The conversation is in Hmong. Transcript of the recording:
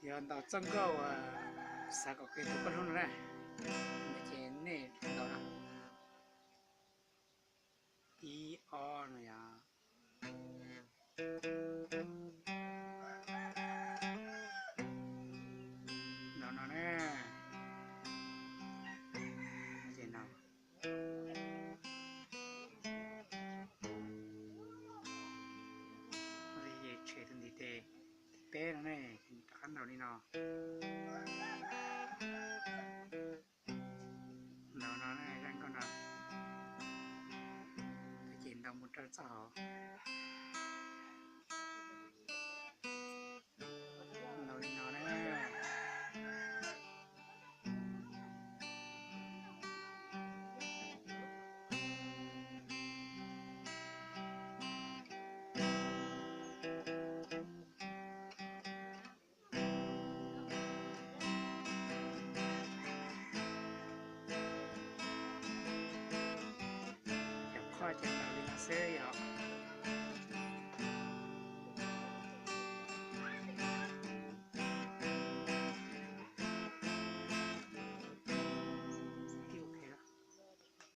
Yog ntaus txoj nkauj uas xav kom kev tus koj hlub no na, ces nej ntaus no, ib ob no yog. Ntaus no na, ces no, tshem tus ntiv tes peb no ne, rov qab ntaus li no. Ntaus no, zaj nkauj no, ces ntaus mus rau txoj hauv. Ntaus li no na. Cov qhoj ces ntaus li no xwb yom.